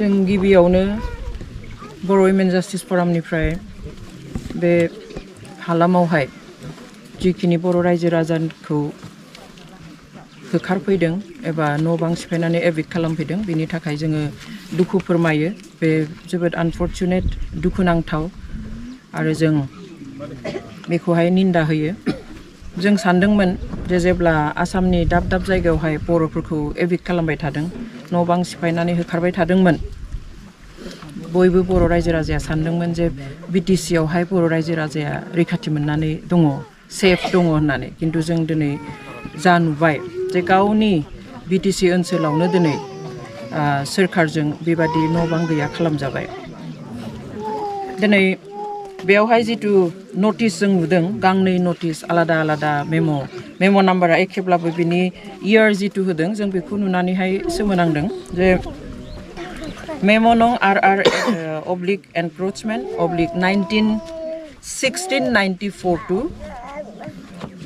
जों गिबियावनो बर' women justice फरामनिफ्राय बे हालामावहाय जिखिनि बर' रायजो राजाखौ होखारफैदों एबा न' बां सिफायनानै एभिक्ट खालामफैदों बेनि थाखाय जोङो दुखु फोरमायो बे जोबोद आनफर्चुनेट दुखुनांथाव आरो जों बेखौहाय निन्दा होयो जों सानदोंमोन जे जेब्ला आसामनि दाब दाब जायगायावहाय बर'फोरखौ एभिक्ट खालामबाय थादों न' बां सिफायनानै होखारबाय थादोंमोन बयबो बर' रायजो राजाया सानदोंमोन जे बिटिसि आवहाय बर' रायजो राजाया रैखाथि मोननानै दङ सेफ दङ होननानै किन्तु जों दिनै जा नुबाय जे गावनि बिटिसि ओनसोलावनो दिनै सोरखारजों बेबादि न' बां गैया खालामजाबाय दिनै बेयावहाय जितु नटिस जों नुदों गांनै नटिस आलादा आलादा मेम' नाम्बारा एखेब्लाबो बिनि इयार जितु होदों जों बेखौ नुनानैहाय सोमोनांदों जे मेम' नं RR oblique encroachment oblique 1916-94 to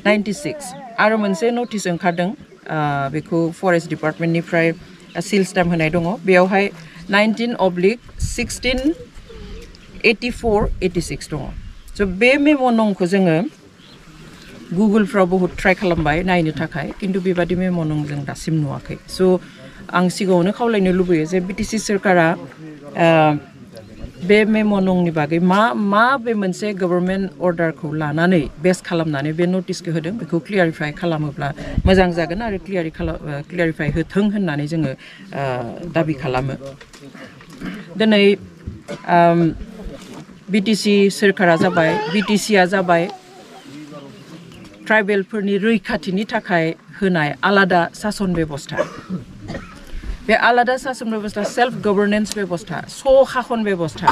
96 आरो मोनसे नटिस ओंखारदों बेखौ फरेस्ट डिपार्टमेन्टनिफ्राय सिल स्टाम्प होनाय दङ बेयावहाय 19/16/84-86 दङ स' बे मेम' नंखौ जोङो गुगोलफ्राव बहुद ट्राइ खालामबाय नायनो थाखाय किन्तु बेबादि मेम' नं जों दासिम नुवाखै स' आं सिगाङावनो खावलायनो लुबैयो जे बिटिसि सोरखारा बे मेम' नंनि बागै मा बे मोनसे गभर्नमेन्ट अर्डारखौ लानानै बेस खालामनानै बे नटिसखौ होदों बेखौ क्लियारिफाइ खालामोब्ला मोजां जागोन आरो क्लियारिफाइ होथों होननानै जोङो दाबि खालामो दिनै बिटिसि सोरखारा जाबाय बिटिसिआ जाबाय ट्राइबेलफोरनि रैखाथिनि थाखाय होनाय आलादा सासन बेबस्था बे आलादा सासन बेबस्था सेल्फ गभर्नेन्स बेबस्था स'खाखन बेबस्था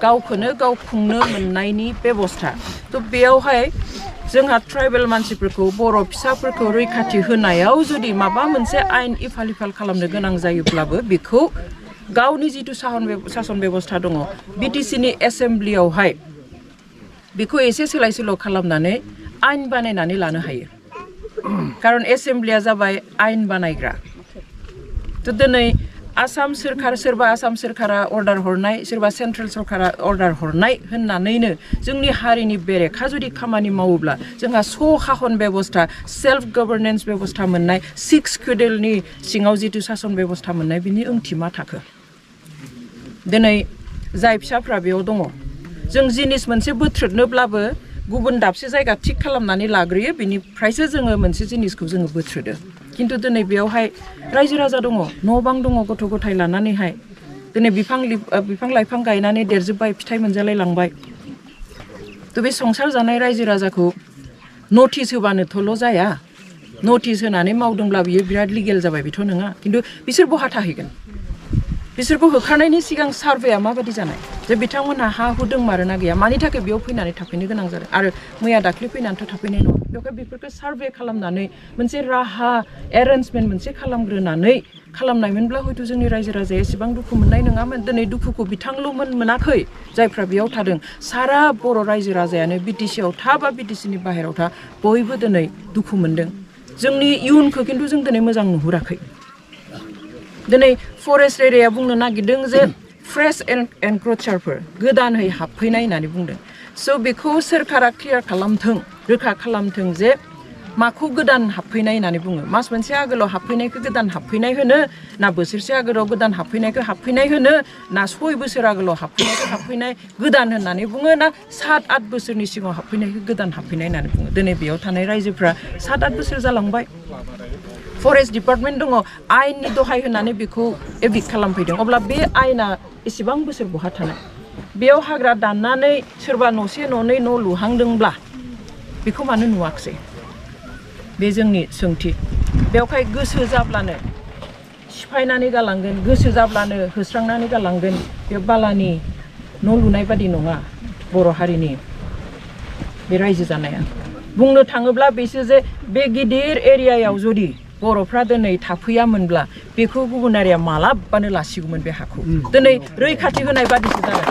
गावखौनो गाव खुंनो मोननायनि बेबस्था थ' बेयावहाय जोंहा ट्राइबेल मानसिफोरखौ बर' फिसाफोरखौ रैखाथि होनायाव जुदि माबा मोनसे आयेन इफाल खालामनो गोनां जायोब्लाबो बेखौ गावनि जितु सासन बेबस्था दङ बिटिसिनि एसेम्ब्लियावहाय बेखौ एसे सोलाय सोल' खालामनानै आयेन बानायनानै लानो हायो खारन एसेम्ब्लिया जाबाय आयेन बानायग्रा थ' दिनै आसाम सोरखार सोरबा आसाम सोरखारा अर्डार हरनाय सोरबा सेन्ट्रेल सरकारा अर्डार हरनाय होननानैनो जोंनि हारिनि बेरेखा जुदि खामानि मावोब्ला जोंहा स'खाखन बेबस्था सेल्फ गभर्नेन्स बेबस्था मोननाय 6 सिड्युलनि सिङाव जितु सासन बेबस्था मोननाय बिनि ओंथि मा थाखो दिनै जाय फिसाफ्रा बेयाव दङ जों जिनिस मोनसे बोथ्रोदनोब्लाबो गुबुन दाबसे जायगा थिक खालामनानै लाग्रोयो बिनिफ्रायसो जोङो मोनसे जिनिसखौ जोङो बोथ्रोदो किन्तु दिनै बेयावहाय रायजो राजा दङ न' बां दङ गथ' गथाय लानानैहाय दिनै बिफां लाइफां गायनानै देरजोब्बाय फिथाइ मोनजालाय लांबाय थ' बे संसार जानाय रायजो राजाखौ नटिस होबानोथ'ल' जाया नटिस होनानै मावदोंब्ला बियो बिराद लिगेल जाबाय बेथ' नङा किन्तु बिसोर बहा थाहैगोन बिसोरखौ होखारनायनि सिगां सार्भेया माबादि जानाय जे बिथांमोनहा हा हु दंमारोना गैया मानि थाखाय बेयाव फैनानै थाफैनो गोनां जादों आरो मैया दाख्लै फैनानैथ' थाफैनाय नङा बेवहाय बेफोरखौ सार्भे खालामनानै मोनसे राहा एरेन्जमेन्ट मोनसे खालामनायमोनब्ला हयथ' जोंनि रायजो राजाया एसेबां दुखु मोननाय नङामोन दिनै दुखुखौ बिथांल' मोनाखै जायफ्रा बेयाव थादों सारा बर' रायजो राजायानो बिटिसिआव था बा बिटिसिनि बाहेरायाव था बयबो दिनै दुखु मोनदों जोंनि इयुनखौ खिन्थु जों दिनै मोजां नुहुराखै दिनै फरेस्ट एरियाया बुंनो नागिरदों जे फ्रेश एनक्रोचारफोर गोदानै हाबफैनाय होननानै बुंदों स' बेखौ सोरखारा क्लियार खालामथों रोखा खालामथों जे माखौ गोदान हाबफैनाय होननानै बुङो मास मोनसे आगोलाव हाबफैनायखौ गोदान हाबफैनाय होनो ना बोसोरसे आगोलाव गोदान हाबफैनायखौ हाबफैनाय होनो ना 6 बोसोर आगोलाव हाबफैनायखौ हाबफैनाय गोदान होननानै बुङो ना 7-8 बोसोरनि सिगाङाव हाबफैनायखौ गोदान हाबफैनाय होननानै बुङो दिनै बेयाव थानाय रायजोफ्रा 7-8 बोसोर जालांबाय फरेस्ट डिपार्टमेन्ट दङ आयेननि दहाय होनानै बेखौ एभिक्ट खालामफैदों अब्ला बे आयेना एसेबां बोसोर बहा थानाय बेयाव हाग्रा दाननानै सोरबा न'से न'नै न' लुहांदोंब्ला बेखौ मानो नुवाखसै बे जोंनि सोंथि बेवहाय गोसो जाब्लानो सिफायनानै गालांगोन गोसो जाब्लानो होस्रांनानै गालांगोन बे बालानि न' लुनाय बादि नङा बर' हारिनि बे रायजो जानाया बुंनो थाङोब्ला बिसोर जे बे गिदिर एरियायाव जुदि बर'फ्रा दिनै थाफैयामोनब्ला बेखौ गुबुन हारिया मालाबानो लासिगौमोन बे हाखौ दिनै रैखाथि होनाय बादिसो जागोन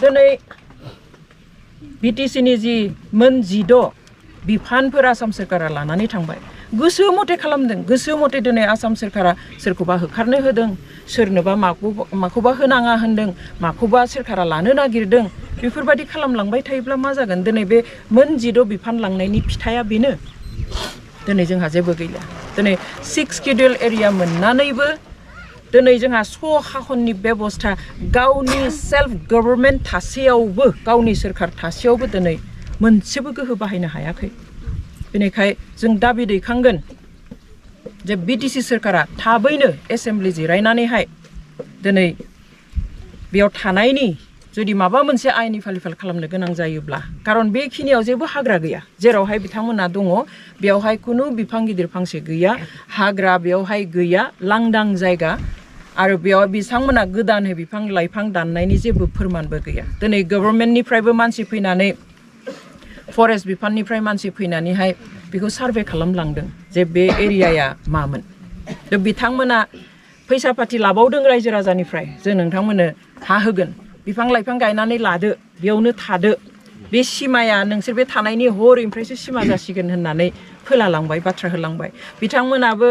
दिनै बिटिसिनि जि मोन 16 बिफानफोर आसाम सोरखारा लानानै थांबाय गोसो मथे खालामदों गोसो मथे दिनै आसाम सोरखारा सोरखौबा होखारनो होदों सोरनोबा माखौबा होनाङा होनदों माखौबा सोरखारा लानो नागिरदों बेफोरबायदि खालामलांबाय थायोब्ला मा जागोन दिनै बे मोन 6 बिफान लांनायनि फिथाइया बेनो दिनै जोंहा जेबो गैला दिनै 6 स्केड्युल एरिया मोननानैबो दिनै जोंहा खाखननि बेबस्था गावनि सेल्फ गभर्नमेन्ट थासेयावबो गावनि सोरखार थासेयावबो दिनै मोनसेबो गोहो बाहायनो हायाखै बेनिखाय जों दाबि दैखांगोन जे बिटिसि सोरखारा थाबैनो एसेम्बलि जिरायनानैहाय दिनै बेयाव थानायनि जुदि माबा मोनसे आयेननि फालिफाल खालामनो गोनां जायोब्ला खारन बेखिनियाव जेबो हाग्रा गैया जेरावहाय बिथांमोना दङ बेयावहाय खुनु बिफां गिदिर फांसे गैया हाग्रा बेयावहाय गैया लांदां जायगा आरो बेयाव बिथांमोना गोदानै बिफां लाइफां दाननायनि जेबो फोरमानबो गैया दिनै गभर्नमेन्टनिफ्रायबो मानसि फैनानै फरेस्ट बिफाननिफ्राय मानसि फैनानैहाय बेखौ सार्भे खालामलांदों जे बे एरियाया मामोन बिथांमोना फैसा पाति लाबावदों रायजो राजानिफ्राय जों नोंथांमोननो हा होगोन बिफां लाइफां गायनानै लादो बेयावनो थादो बे सिमाया नोंसोर बे थानायनि हरैनिफ्रायसो सिमा जासिगोन होननानै फोलालांबाय बाथ्रा होलांबाय बिथांमोनाबो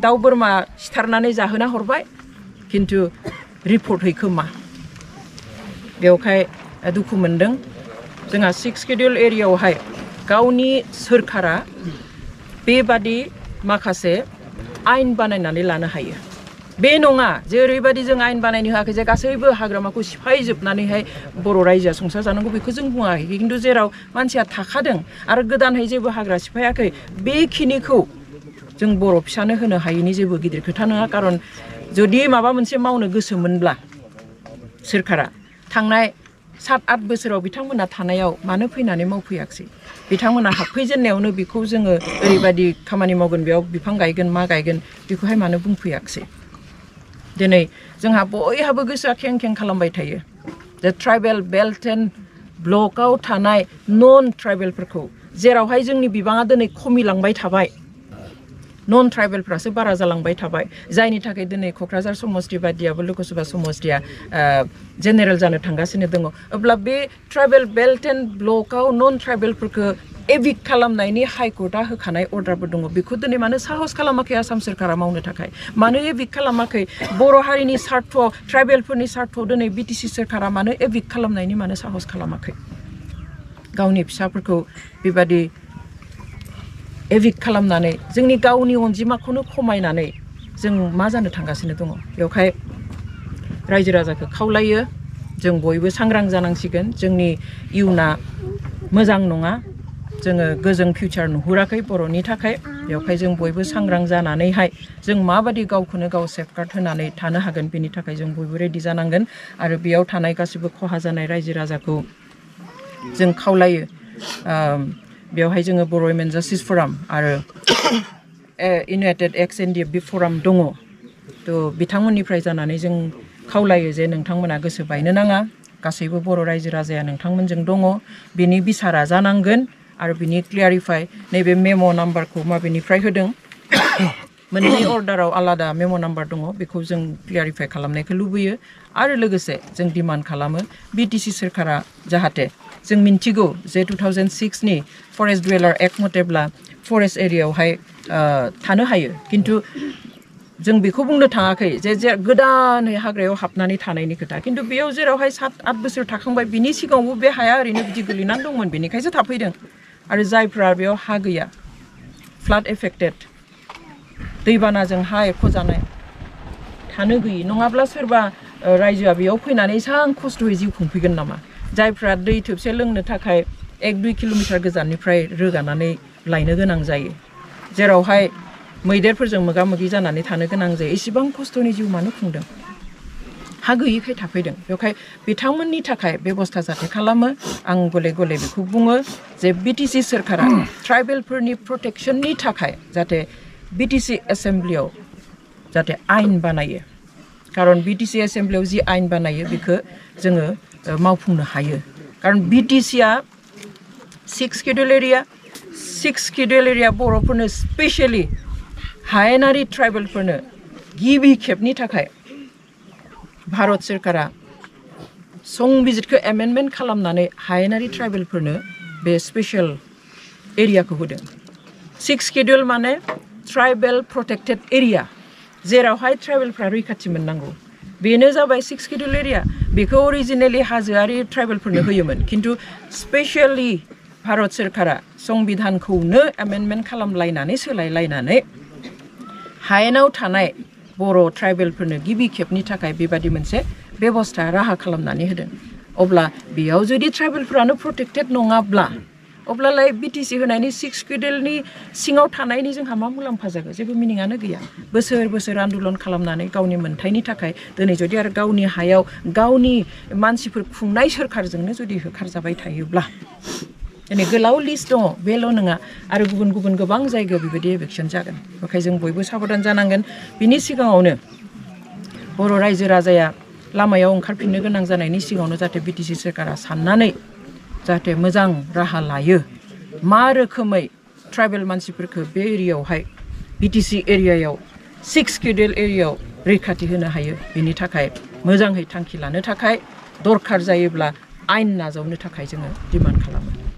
दाउ बोरमा सिथारनानै जाहोना हरबाय खिन्थु रिपर्ट हैखोमा बेवहाय दुखु मोनदों जोंहा 6 स्केड्युल एरियायावहाय गावनि सोरखारा बेबादि माखासे आयेन बानायनानै लानो हायो बे नङा जे ओरैबायदि जों आयेन बानायनो होआखै जे गासैबो हाग्रामाखौ सिफायजोबनानैहाय बर' रायजोआ संसार जानांगौ बेखौ जों बुङाखै खिन्थु जेराव मानसिया थाखादों आरो गोदानहाय जेबो हाग्रा सिफायाखै बेखिनिखौ जों बर' फिसानो होनो हायैनि जेबो गिदिर खोथा नङा खारन जुदि माबा मोनसे मावनो गोसोमोनब्ला सोरखारा थांनाय 7-8 बोसोराव बिथांमोना थानायाव मानो फैनानै मावफैयाखै बिथांमोना हाबफैजेननायावनो बेखौ जोङो ओरैबायदि खामानि मावगोन बेयाव बिफां गायगोन मा गायगोन बेखौहाय मानो बुंफैयाखै दिनै जोंहा बयहाबो गोसोआ खें खें खालामबाय थायो जे ट्राइबेल बेल्ट एन्ड ब्लकआव थानाय नन ट्राइबेलफोरखौ जेरावहाय जोंनि बिबाङा दिनै खमिलांबाय थाबाय नन ट्राइबेलफ्रासो बारा जालांबाय थाबाय जायनि थाखाय दिनै क'क्राझार समस्ति बादियाबो लोकसभा समस्तिया जेनेरेल जानो थांगासिनो दङ अब्ला बे ट्राइबेल बेल्ट एन्ड ब्लकआव नन ट्राइबेलफोरखौ एभिक्ट खालामनायनि हाइकर्टआ होखानाय अर्डारबो दङ बेखौ दिनै मानो साहस खालामाखै आसाम सोरखारा मावनो थाखाय मानो एभिक्ट खालामाखै बर' हारिनि सार्थआव ट्राइबेलफोरनि सार्थआव दिनै बिटिसि सोरखारा मानो एभिक्ट खालामनायनि मानो साहस खालामाखै गावनि फिसाफोरखौ बेबादि एभिक्ट खालामनानै जोंनि गावनि अनजिमाखौनो खमायनानै जों मा जानो थांगासिनो दङ बेवहाय रायजो राजाखौ खावलायो जों बयबो सांग्रां जानांसिगोन जोंनि इयुना मोजां नङा जोङो गोजों फिउचार नुहुराखै बर'नि थाखाय बेवहाय जों बयबो सांग्रां जानानैहाय जों माबादि गावखौनो गाव सेफगार्ड होनानै थानो हागोन बेनि थाखाय जों बयबो रेडि जानांगोन आरो बेयाव थानाय गासिबो खहा जानाय रायजो राजाखौ जों खावलायो बेवहाय जोङो बर' वुमेन जास्टिस फराम आरो इउनाइटेड एक्स ndfb फराम दङ थ' बिथांमोननिफ्राय जानानै जों खावलायो जे नोंथांमोना गोसो बायनो नाङा गासैबो बर' रायजो राजाया नोंथांमोनजों दङ बिनि बिसारा जानांगोन आरो बिनि क्लियारिफाइ नैबे मेम' नाम्बारखौ माबेनिफ्राय होदों मोननै अर्डाराव आलादा मेम' नाम्बार दङ बेखौ जों क्लियारिफाइ खालामनायखौ लुबैयो आरो लोगोसे जों डिमान्ड खालामो बिटिसि सोरखारा जाहाथे जों मिन्थिगौ जे 2006नि फरेस्ट डुवेलार एक्ट मथेब्ला फरेस्ट एरियायावहाय थानो हायो खिन्थु जों बेखौ बुंनो थाङाखै जे गोदानै हाग्रायाव हाबनानै थानायनि खोथा खिन्थु बेयाव जेरावहाय 7-8 बोसोर थाखांबाय बिनि सिगाङावबो बे हाया ओरैनो बिदि गोलैनानै दंमोन बेनिखायसो थाफैदों आरो जायफ्रा बेयाव हा गैया फ्लाड एफेक्टेड दैबानाजों हा एख'जानाय थानो गैयि नङाब्ला सोरबा रायजोआ बेयाव फैनानै एसां खस्थ'यै जिउ खुंफैगोन नामा जायफ्रा दै थोबसे लोंनो थाखाय 1-2 किल'मिटार गोजाननिफ्राय रोगानानै लायनो गोनां जायो जेरावहाय मैदेरफोरजों मोगा मोगि जानानै थानो गोनां जायो इसिबां खस्थ'नि जिउ मानो खुंदों हा गैयैखाय थाफैदों बेवहाय बिथांमोननि थाखाय बेबस्था जाहाथे खालामो आं गले गले बेखौ बुङो जे बिटिसि सोरखारा ट्राइबेलफोरनि प्रटेक्शननि थाखाय जाहाथे बिटिसि एसेम्ब्लियाव जाहाथे आयेन बानायो खारन बिटिसि एसेम्ब्लियाव जि आयेन बानायो बेखौ जोङो मावफुंनो हायो खारन बिटिसिआ 6 स्केड्युल एरिया बर'फोरनो स्पेशली हायेनारि ट्राइबेलफोरनो गिबि खेबनि थाखाय भारत सोरखारा संबिजितखौ एमेन्डमेन्ट खालामनानै हायेनारि ट्राइबेलफोरनो बे स्पेशल एरियाखौ होदों 6 schedule माने ट्राइबेल प्रोटेक्टेड एरिया जेरावहाय ट्राइबेलफ्रा रैखाथि मोननांगौ बेनो जाबाय 6 schedule एरिया बेखौ ओरिजिनेलि हाजोआरि ट्राइबेलफोरनो होयोमोन खिन्थु स्पेशली भारत सरकारा संबिधानखौनो एमेन्डमेन्ट खालामलायनानै सोलायलायनानै हायेनाव थानाय बर' ट्राइबेलफोरनो गिबि खेबनि थाखाय बेबादि मोनसे बेबस्था राहा खालामनानै होदों अब्ला बेयाव जुदि ट्राइबेलफोरानो प्रोटेक्टेड नङाब्ला अब्लालाय बिटिसि होनायनि 6 schedule सिङाव थानायनि जोंहा मा मुलाम्फा जागोन जेबो मिनिङानो गैया बोसोर बोसोर आन्दोलन खालामनानै गावनि मोनथायनि थाखाय दिनै जुदि आरो गावनि हायाव गावनि मानसिफोर खुंनाय सोरखारजोंनो जुदि होखारजाबाय थायोब्ला दिनै गोलाव लिस्ट दङ बेल' नङा आरो गुबुन गुबुन गोबां जायगायाव बेबायदि एभेक्सन जागोन बेखाय जों बयबो साबधान जानांगोन बिनि सिगाङावनो बर' रायजो राजाया लामायाव ओंखारफिननो गोनां जानायनि सिगाङावनो जाहाथे बिटिसि सोरखारा साननानै जाहाथे मोजां राहा लायो मा रोखोमै ट्राइबेल मानसिफोरखौ बे एरियायावहाय बिटिसि एरियायाव 6 schedule एरियायाव रैखाथि होनो हायो बेनि थाखाय मोजाङै थांखि लानो थाखाय दरखार जायोब्ला आयेन नाजावनो थाखाय जोङो डिमान्ड खालामो